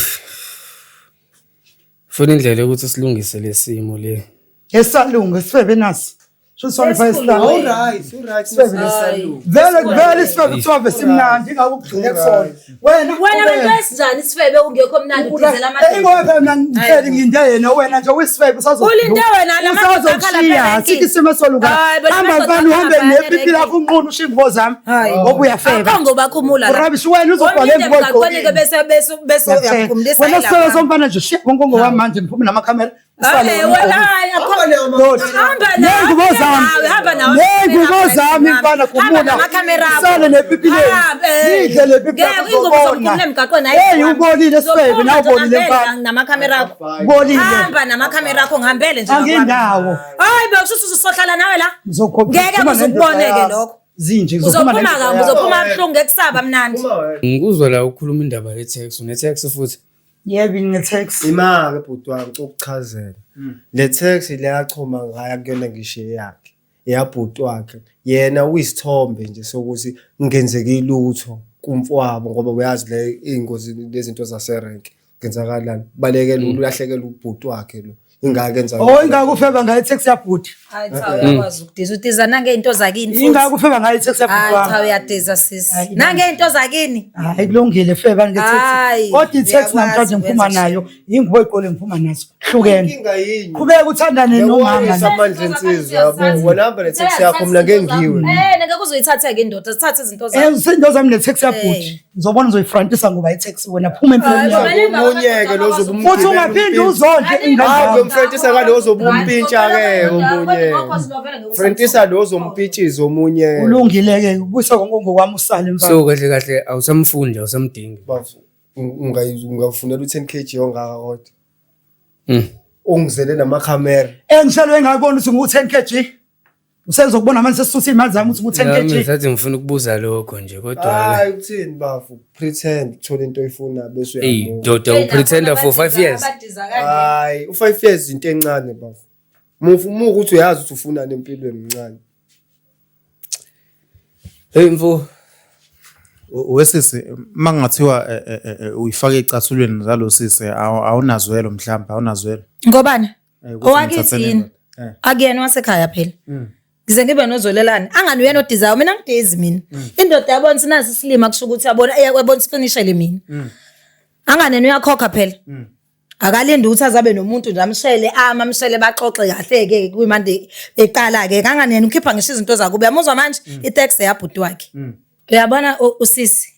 Speaker 4: Funa indlela yokuthi silungise lesimo le.
Speaker 1: Esalunga isifebe nasi. Sho sona fa
Speaker 2: Esikhulu.
Speaker 1: isihlanu.
Speaker 5: Alright, alright.
Speaker 1: Isifebe
Speaker 2: Hayi.
Speaker 1: Vele vele isifebe kuthiwa besimnandi ingakugcine kusona. Wena
Speaker 2: Wena wento esinjani isifebe ungekho mnandi udizela amadoda.
Speaker 1: Ingoba phela mina ngihleli ngilinde yena wena nje uyisifebe usazo.
Speaker 2: Ulinde wena la madoda akhala
Speaker 1: Usazoshiya
Speaker 2: phela
Speaker 1: sithi isimo soluka.
Speaker 2: Hayi, bona
Speaker 1: Hamba
Speaker 2: amadoda
Speaker 1: mfana uhambe
Speaker 2: akhala phela
Speaker 1: nepipi lakho unqunu ushiye ingubo zami.
Speaker 2: Hayi.
Speaker 1: Ngoba uyafeba.
Speaker 2: Akho ngoba khumula la.
Speaker 1: Urabish wena uzogcwala
Speaker 2: Ulinde
Speaker 1: ingubo
Speaker 2: emgaqweni ke
Speaker 1: oyigqokile.
Speaker 2: bese bese bese uyaphumulisa
Speaker 1: Wena
Speaker 2: yilapha.
Speaker 1: sifebe somfana nje shiya konke ngokwami manje ngiphume namakhamera. Usale
Speaker 2: Eh,
Speaker 1: wena
Speaker 2: wena
Speaker 1: ugqoke.
Speaker 2: hayi akho
Speaker 1: Doti.
Speaker 2: Hamba nawe,
Speaker 1: Ney'ngubo zami.
Speaker 2: nawe, hamba nawe.
Speaker 1: Ney'ngubo zami mfana
Speaker 2: Hamba
Speaker 1: khumula.
Speaker 2: namakhamera akho.
Speaker 1: Usale nepipi leli.
Speaker 2: Hamba, eh.
Speaker 1: Lidle le pipi
Speaker 2: Ngeke,
Speaker 1: lakho
Speaker 2: ingubo
Speaker 1: uzobona.
Speaker 2: zokuphumula emgaqweni ayikho
Speaker 1: Hey
Speaker 2: wami.
Speaker 1: ubolile sifebe
Speaker 2: Uzophuma
Speaker 1: nawe ubolile
Speaker 2: nje
Speaker 1: mfana.
Speaker 2: namakhamera akho.
Speaker 1: Ubolile.
Speaker 2: Hamba namakhamera akho ngihambele nje. ngakwami.
Speaker 1: Angindawo.
Speaker 2: Hayi bo kusho uzohlala nawe la.
Speaker 1: Ngizokhomba.
Speaker 2: Ngeke kuzukuboneke lokho.
Speaker 1: Zinje ngizophuma
Speaker 2: Uzophuma
Speaker 1: nendoda
Speaker 2: kabi,
Speaker 1: yami.
Speaker 2: uzophuma kabuhlungu ngekusaba mnandi.
Speaker 5: Uma wena.
Speaker 4: Ngikuzwa la ukhuluma indaba ye-tax, une-tax futhi.
Speaker 1: Yebo ngine-tax.
Speaker 5: Ima-ke bhuti wami ukuchazela. Le tax le achoma ngayo kuyona ngisho eyakhe. Eyabhuti wakhe. Yena uyisithombe nje sokuthi kungenzeki lutho kumfowabo ngoba uyazi le iy'ngozi lezinto zaserenki. Kenzakalani? Balekela ulahlekela ubhuti wakhe lo. Ingaka enza.
Speaker 1: Oh ingaka ufeba ngayo i-tax yabhuti.
Speaker 2: Hayi cha uyakwazi ukudiza udiza nangey'nto zakini futhi.
Speaker 1: Ingaka ufeba ngayo i-tax yabhuti
Speaker 2: Hayi cha
Speaker 1: wami.
Speaker 2: uyadiza sisi.
Speaker 1: Hayi,
Speaker 2: Nangey'nto zakini.
Speaker 1: Hayi kulungile feba nge-tax.
Speaker 2: Hayi,
Speaker 1: Kodwa i-tax
Speaker 2: uyakwazi
Speaker 1: namhlanje ngiphuma
Speaker 2: ukwenza
Speaker 1: nayo, ingubo oyigqokile ngiphuma nazo. Hlukene.
Speaker 5: Inkinga yini?
Speaker 1: Qhubeka uthandane nomama.
Speaker 5: Ngiyakubonisa amandla ensizwa yabo. Wena hamba ne-tax yakho mina ngeke ngiwe.
Speaker 2: Eh ngeke uzoyithatha-ke indoda, zithathe izinto
Speaker 1: Eh
Speaker 2: zakho.
Speaker 1: usinto zami ne-tax yabhuti. Ngizobona uzoyifrontisa ngoba i-tax wena phuma empilweni
Speaker 2: Hayi,
Speaker 1: yami.
Speaker 5: Omunye-ke lo ozobe
Speaker 1: Futhi ungaphinde uzondle ingane
Speaker 5: Hayi
Speaker 1: zami.
Speaker 5: umfrentisa kalo ozobe umpintsha-ke omunye. Frentisa lo ozompitshiza omunye.
Speaker 1: Ulungile-ke ubuyisa konke ngokwami usale mfana.
Speaker 4: So kahle kahle awusamfundi, awusamdingi.
Speaker 5: Bafu, ungafunela u-10 kg ongaka kodwa.
Speaker 4: Mm.
Speaker 5: Ongizele namakhamera.
Speaker 1: Engishelwe ngabona ukuthi ngu-10 kg. Usezokubona manje sesisutha iy'mali zami ukuthi ngu-10
Speaker 4: Nami
Speaker 1: kg.
Speaker 4: ngisathi ngifuna ukubuza lokho nje kodwa
Speaker 5: Hayi uthini bafu, pretend uthola into oyifunayo bese
Speaker 4: hey
Speaker 5: uyamuka.
Speaker 4: doda upretender for 5 years.
Speaker 5: Hayi, u-5 years into encane bafu. Mufu muku ukuthi uyazi ukuthi ufunani empilweni mncane.
Speaker 4: Hey mfo,
Speaker 3: Wesisi mangathiwa uyifake ecathulweni zalo sisi awunazwelo mhlawumbe awunazwelo.
Speaker 2: Ngobani?
Speaker 3: Ukuthi
Speaker 2: Owakithi
Speaker 3: ngithathele
Speaker 2: yini?
Speaker 3: indoda. Eh.
Speaker 2: Akuyena wasekhaya phela. Ngize ngibe nozwelelane. Angani uyena odizayo mina ngidizi mina. Indoda yabona ukuthi nasi isilima kusho ukuthi yabona eyabona isifinishele mina. Angani yena uyakhokha phela. Akalindi ukuthi azabe nomuntu nje amshele ama amshele baxoxe kahle ke kuyimande eqala ke kangani yena ukhipha ngisho izinto zakubo uyamuzwa manje i-tax yabhuti wakhe. Uyabona usisi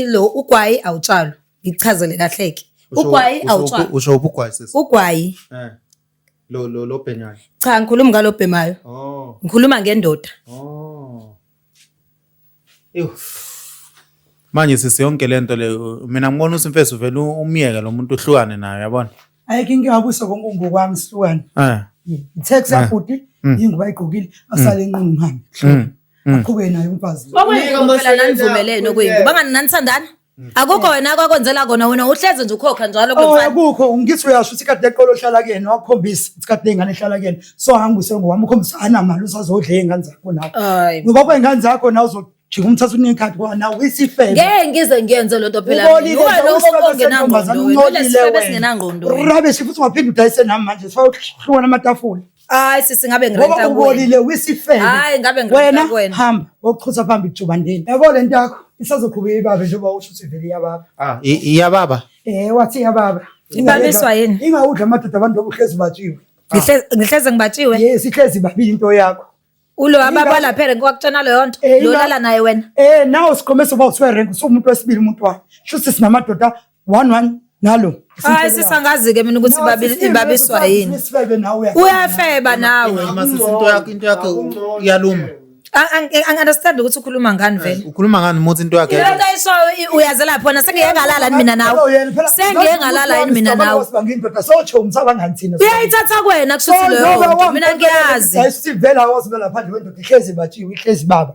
Speaker 2: lo ugwayi awutshalwa ngichazele kahle ke. Ugwayi awutshalwa.
Speaker 3: Usho ubugwayi sisi.
Speaker 2: Ugwayi
Speaker 3: Eh. Lo lo lo bhenyayo.
Speaker 2: cha ngikhuluma ngalobhemayo.
Speaker 3: Oh.
Speaker 2: Ngikhuluma ngendoda.
Speaker 3: Oh. Ew. Manje sisi yonke lento le mina ngibona ukuthi mfethu vele umyeke lo muntu uhlukane naye yabona.
Speaker 1: Ayikho inkinga ubuyisa konke ngokwami sihlukane.
Speaker 3: Eh.
Speaker 1: I-tax yabhuti ingubo ayigqokile asale enqunu ngihambe. Aqhubeke naye umfazi. lo.
Speaker 2: Okuyingubo phela nanivumelene okuyingubo. Bangani nanithandana? Akukho wena akwakwenzela kona wena uhleze nje ukhokha njalo
Speaker 1: Oh
Speaker 2: kulomfana.
Speaker 1: akukho ngithi uyasho ukuthi kade leqolo ohlala kuyena wakukhombisa ukuthi kade lengane ehlala kuyena so angibuyise ngokwami ukhombisa anamali usazodla iy'ngane zakho nawe.
Speaker 2: Hayi.
Speaker 1: Ngoba iy'ngane zakho nawe uzojika umthatha unike ikhadi ngoba nawe uyisifebe.
Speaker 2: Ngeke ngize ngiyenze lento phela. mina.
Speaker 1: Ubolile
Speaker 2: Wena
Speaker 1: nje, uyisifebe
Speaker 2: ongenangqondo
Speaker 1: sentombazane,
Speaker 2: wena.
Speaker 1: uncolile
Speaker 2: Ulesifebe
Speaker 1: wena.
Speaker 2: esingenangqondo wena.
Speaker 1: Rubbish futhi ungaphinde udayise nami manje sifake amatafula.
Speaker 2: Hayi sisi ngabe ngirenta
Speaker 1: Ngoba
Speaker 2: kuwena.
Speaker 1: ubolile uyisifebe.
Speaker 2: Hhayi, ngabe ngirenta
Speaker 1: Wena
Speaker 2: kuwena.
Speaker 1: hamba wokuchutha phambili jubandini. Yabo lento yakho isazoqhubeka ibabe njengoba usho ukuthi vele iyababa.
Speaker 3: Ah iyababa.
Speaker 1: Eh wathi iyababa.
Speaker 2: Ibabiswa yini?
Speaker 1: Ingawudla amadoda abantu obuhlezi batshiwe.
Speaker 2: Ngihleze ngibatshiwe.
Speaker 1: Yes, ihlezi babili into yakho.
Speaker 2: Ulo ababa lapha ngikutshena leyo nto.
Speaker 1: Eh,
Speaker 2: Lo lala naye wena.
Speaker 1: Eh nawo siqome soba usiwerenke usumuntu wesibili umuntu wakhe. Shuthi sinamadoda 1 1 nalo.
Speaker 2: Hayi sisangazi ke mina ukuthi babi babiswa yini.
Speaker 1: Isifebe nawe
Speaker 2: Uyafeba nawe.
Speaker 3: Uma sisi into yakho iyaluma.
Speaker 2: Angi-understand ukuthi ukhuluma ngani vele.
Speaker 3: Ukhuluma ngani muthi into yakhe?
Speaker 2: Lento ayishoyo uyazela phona sengiye ngalala yini mina nawe. Sengiye ngalala yini mina nawe.
Speaker 1: Indoda sotsho umsabangani thina.
Speaker 2: Uyayithatha kuwena kushuthi leyo nto. Mina ngiyazi.
Speaker 1: Ayisivela wasibela phandle wendoda ihlezi batshiwe ihlezi baba.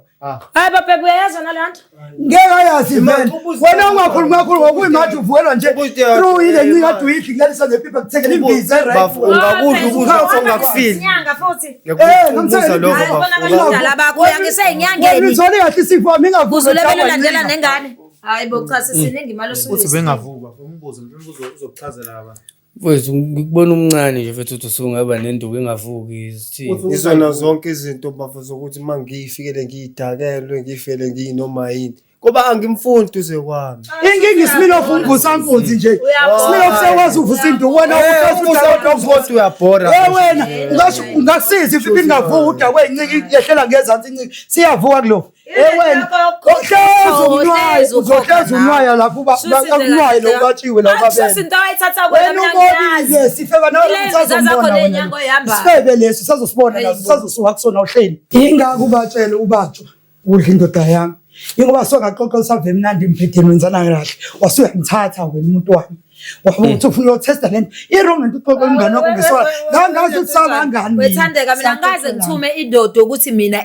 Speaker 2: Hayi baphepha uyayazi wena leyo nto.
Speaker 1: Ngeke ayazi vele. Wena ungakhulumi kakhulu ngokuyimanje uvukelwa nje. Through ile ncika kade uyidla kulalisa ngepipa kuthengela imbiza right.
Speaker 5: Bafu, ungakudla ukudla ongakufili.
Speaker 2: Inyanga futhi.
Speaker 1: Eh,
Speaker 5: Ngikubuza lokho
Speaker 2: Hayi
Speaker 5: bafu.
Speaker 2: kubonakala ubudala bakho uyangisey'nyangeni.
Speaker 1: Uthole kahle isifo wami ingavuki.
Speaker 2: Kuze ulebele ulandela nengane. Hayi bo cha sisiningi imali
Speaker 3: Uthi
Speaker 2: osuke.
Speaker 3: bengavuka, umbuzo mhlawumbe uzokuchazela abantu.
Speaker 4: Mfowethu ngikubona umncane nje mfethu uthi usungaba nenduku engavuki isithini.
Speaker 5: Izona zonke izinto bafo zokuthi uma ngiyifikele ngiyidakelwe ngifele ngiyinoma yini. Ngoba angimfundi duze kwami.
Speaker 1: Inkinga isimilo umvusa nkunzi nje. Isimilo sekwazi uvusa induku wena
Speaker 5: Eh,
Speaker 1: uvusa
Speaker 5: kodwa uyabhora.
Speaker 1: Eh wena ungasho ungakusiza if ingavuka udakwe inciki yehlela ngezansi inciki siyavuka kulo. Eh wena uhlezi umnwayo uzohlezi unwaya lapho uba unwaye lo batshiwe la
Speaker 2: Shuthi
Speaker 1: babele.
Speaker 2: into ayithatha kuwena
Speaker 1: Wena
Speaker 2: mina
Speaker 1: ubonile
Speaker 2: ngiyazi.
Speaker 1: sifeba nawe
Speaker 2: Ile mbiza zakho
Speaker 1: usazobona
Speaker 2: ney'nyango
Speaker 1: wena.
Speaker 2: ey'hambayo.
Speaker 1: Sifebe leso sazosibona naso
Speaker 2: Hayibo.
Speaker 1: sazosuka kusona uhleli. Ingako ubatshele ubatshwa udla indoda yami. Ingoba sokaxoxa usave mnandi emphetheni wenzana kahle. Wasuyangithatha wena umuntu wami. Wahamba ukuthi ufuna uyothesta lento. I-wrong lento uxoxe umngane wakho ngesola. Ngangazi ukuthi sabangani.
Speaker 2: Wethandeka mina ngikaze ngithume indoda ukuthi mina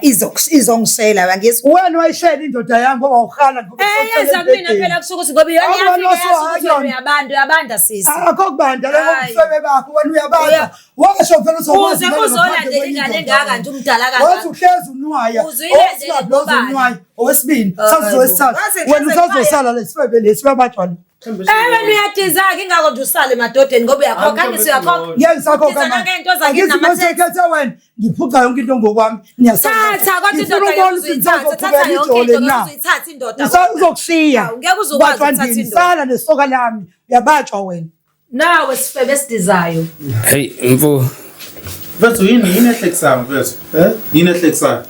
Speaker 2: izongishela bangizwa.
Speaker 1: Wena wayishela indoda yami ngoba uhala ngoba
Speaker 2: Eh yenza kumina phela kusho ukuthi ngoba iyona
Speaker 1: Awubani
Speaker 2: yafika yasho ukuthi
Speaker 1: waswahayona.
Speaker 2: wena uyabanda uyabanda sisi.
Speaker 1: Akho kubanda lokho
Speaker 2: Hayi.
Speaker 1: ubufebe bakho wena uyabanda.
Speaker 2: Uya-
Speaker 1: Washo phela uzokwazi
Speaker 2: Uze
Speaker 1: vele
Speaker 2: uzolandela
Speaker 1: ngaphandle
Speaker 2: ingane
Speaker 1: kwenye
Speaker 2: engaka
Speaker 1: indoda.
Speaker 2: nje umdala
Speaker 1: Wathi
Speaker 2: kangaka.
Speaker 1: uhlezi unwaya.
Speaker 2: Uze uyilandele
Speaker 1: Owesibili lozo
Speaker 2: ngobani?
Speaker 1: unwaya. Owesibili
Speaker 2: Hayi
Speaker 1: sazowesithathu.
Speaker 2: bo. Waze
Speaker 1: Wena
Speaker 2: hleze
Speaker 1: usazosala lesifebe lesi uyabatshwa lo.
Speaker 2: Eh wena uyadiza-ke ingakho nje usale emadodeni ngoba uyakhokha angithi uyakhokha.
Speaker 1: Ngeke ngisakhokha
Speaker 2: Udiza
Speaker 1: manje.
Speaker 2: ngento zakini
Speaker 1: Angithi
Speaker 2: namatheksi.
Speaker 1: mase wena ngiphuca yonke into ngokwami. Niyasala.
Speaker 2: Thatha kodwa
Speaker 1: Ngifuna
Speaker 2: indoda
Speaker 1: ukubona
Speaker 2: ngeke
Speaker 1: ukuthi
Speaker 2: uzuyithatha thatha
Speaker 1: ngisazoqhubeka
Speaker 2: yonke
Speaker 1: ijole
Speaker 2: into
Speaker 1: na.
Speaker 2: ngeke uzuyithatha indoda.
Speaker 1: Uzokushiya.
Speaker 2: Hawu, ngeke uze ukwazi
Speaker 1: Ubatshwa
Speaker 2: ukuthatha
Speaker 1: ndini.
Speaker 2: indoda.
Speaker 1: Sala nesoka lami. Uyabatshwa wena.
Speaker 2: Nawe sifebe esidizayo.
Speaker 4: Hey mfo.
Speaker 3: Mfethu yini yini ehlekisayo mfethu?
Speaker 5: Eh?
Speaker 3: Yini ehlekisayo?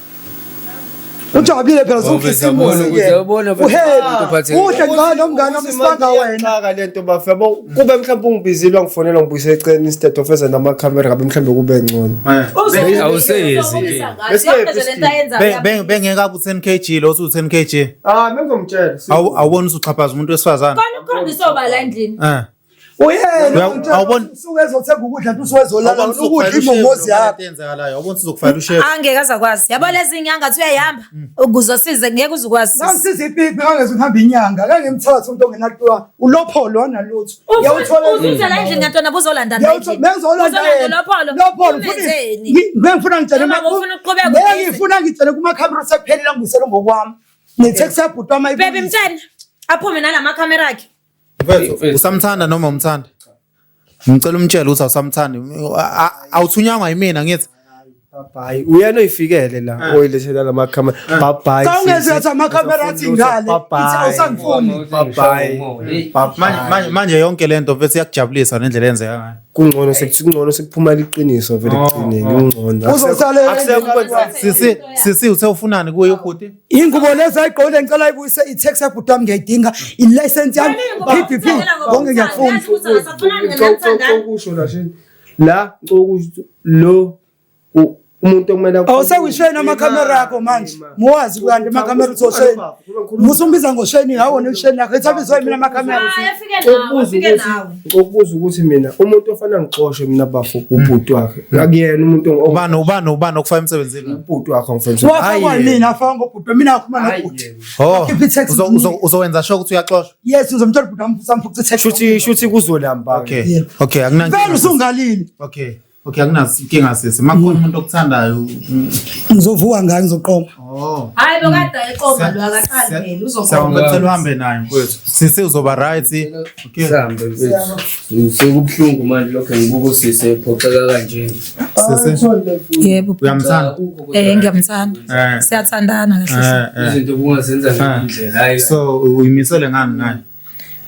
Speaker 1: Ujabulile phela
Speaker 4: Oh,
Speaker 1: sokukhisa
Speaker 4: uyabona
Speaker 1: imuzi
Speaker 4: ukuthi- uyabona mfethu, umuntu ophathekile.
Speaker 1: Uhle ngani nomngane wami sibanga wena.
Speaker 5: Iyaxaka lento bafo yabo kube mhlawumbe ungibizile wangifonela ngibuyise eceleni instead of eze namakhamera ngabe mhlawumbe kube ngcono.
Speaker 4: Awuseyezi nje.
Speaker 3: Bengeka ku 10 kg lo uthi 10 kg.
Speaker 5: Ah, mengizomtshela.
Speaker 3: Awubona usuxhaphaza umuntu wesifazane.
Speaker 2: Khona ukhona isoba la endlini.
Speaker 3: Eh.
Speaker 1: Uyena
Speaker 3: Awuboni-
Speaker 1: usuke ezothenga ukudla nto usuke ezolala
Speaker 3: Awubona
Speaker 1: ukudla imomozi yakho.
Speaker 3: eyenzakalayo. Awubona usuzokufayela ushefu.
Speaker 2: Angeke azakwazi. Yabo lezi nyanga athi uyayihamba ukuze usize ngeke uze ukwazi.
Speaker 1: Ngangisiza ipipi ngangeze ngihamba inyanga ngangimthatha umuntu ongenalutho ulopholo analutho. Ngiyawuthola
Speaker 2: Uzuze la endlini kantona buzolanda
Speaker 1: Ngiyawuthola bengizolanda yena.
Speaker 2: Lopholo.
Speaker 1: Lopholo
Speaker 2: Umenzeni?
Speaker 1: ngifuna ngitshele
Speaker 2: Noma ufuna ukuqhubeka
Speaker 1: Ngeke
Speaker 2: udize.
Speaker 1: ngifuna ngitshele kuma camera sekuphelile ngibuyisele ngokwami. Neteksi yabhuti wami
Speaker 2: Baby mtshene aphume nalama camera akhe.
Speaker 3: Mfethu usamthanda noma umthanda? Ngicela umtshele ukuthi awusamthandi. Awuthunyangwa yimina ngithi.
Speaker 5: Bye. Uyena oyifikele la oyilethela lamakhamera. Bye bye.
Speaker 1: Cha ungeze yathi amakhamera athi ngale. Ithi awusangifuni.
Speaker 5: Bye bye. Bye
Speaker 3: Manje manje manje yonke lento mfethu iyakujabulisa nendlela eyenzeka ngayo.
Speaker 5: Kungcono sekuthi kungcono sekuphuma iqiniso vele ekugcineni kungcono.
Speaker 1: Uzosale-
Speaker 5: Akusekho ukwenza
Speaker 3: Sisi sisi uthe ufunani kuye ubhuti?
Speaker 1: Ingubo lezi ayigqokile ngicela ayibuyise i-tax yabhuti wami ngiyayidinga, i-license yami, PPP, konke ngiyakufuna.
Speaker 5: Ukusho la shini. La ngicela ukusho ukuthi lo umuntu okumele
Speaker 1: Awusewisheni amakhamera akho manje. Muwazi kanti amakhamera uzosheni. Musumbiza ngosheni awona usheni lakho. Ethabizwa mina amakhamera.
Speaker 2: Hayi afike nawe, afike nawe.
Speaker 5: Ngokubuza ukuthi mina umuntu ofana ngixoshe mina bafo ubhuti wakhe. Akuyena umuntu
Speaker 3: Ubani ubani ubani okufaka emsebenzini?
Speaker 5: ubhuti wakhe ngifuna.
Speaker 1: Wafakwa nini afaka ngobhuti mina akhuluma nobhuti.
Speaker 3: Oh,
Speaker 1: Akhiphe i-tax
Speaker 3: uzowenza sure ukuthi uyaxoshwa.
Speaker 1: Yes, uzomthola ubhuti wami samfuqa i-tax.
Speaker 5: Shuthi shuthi kuzolamba.
Speaker 3: Okay.
Speaker 1: Yeah.
Speaker 3: Okay, akunankinga.
Speaker 1: Vele usungalile.
Speaker 3: Okay. Okay, akunankinga sisi. Makukhona umuntu okuthandayo.
Speaker 1: Ngizovuka ngayo ngizoqoma.
Speaker 3: Oh.
Speaker 2: Hayi bokade eqoma lo akaqali phela uzoqoma.
Speaker 3: Siyabonga ngicela uhambe naye mfowethu. Sisi uzoba right. Okay.
Speaker 4: Sihambe mfethu. Sekubuhlungu manje lokho ngibuka usisi ephoxeka kanje.
Speaker 3: Sisi
Speaker 2: Yebo.
Speaker 3: uyamthanda?
Speaker 2: Eh ngiyamthanda.
Speaker 3: Eh.
Speaker 2: Siyathandana kahle.
Speaker 3: Eh, eh.
Speaker 4: Izinto bungazenza ngendlela hayi.
Speaker 3: So uyimisele ngani ngaye?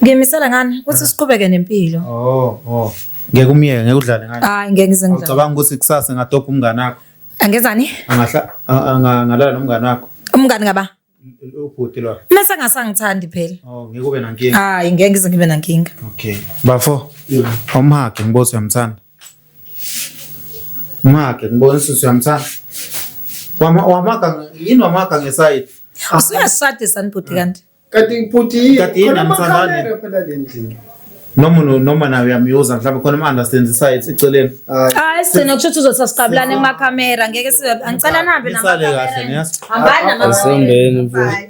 Speaker 2: Ngimisela ngani ukuthi siqhubeke nempilo.
Speaker 3: Oh, oh. Ngeke umyeke, ngeke udlale ngaye.
Speaker 2: Hayi ngeke ngize ngidlale.
Speaker 3: Awucabanga ukuthi kusasa ngadobha umngane wakho?
Speaker 2: Angezani?
Speaker 3: Angahla angalala nomngane wakho.
Speaker 2: Umngani ngaba?
Speaker 3: Ubhuti lo.
Speaker 2: Mase ngasangithandi phela.
Speaker 3: Oh, ngeke ube nankinga.
Speaker 2: Hayi, ngeke ngize ngibe nankinga.
Speaker 3: Okay. Bafo. Awumhage ngibone uyamthanda. Umhage ngibone ukuthi uyamthanda. Wama wamaga yini wamaga ngesayidi?
Speaker 2: Usuyashadisa nibhuti kanti?
Speaker 5: Kanti bhuti
Speaker 3: Kanti yini
Speaker 5: khona
Speaker 3: amthandane?
Speaker 5: amakhamera phela le ndlini.
Speaker 3: Noma noma nawe uyamyuza mhlawumbe khona ama-understand isayidi eceleni.
Speaker 5: Hayi.
Speaker 2: Hayi sigcina kusho ukuthi uzosasiqabulana kumakhamera ngeke sibe angicela nihambe
Speaker 3: Nisale kahle niyazi.
Speaker 2: Hambani
Speaker 4: Asambeni mfowethu.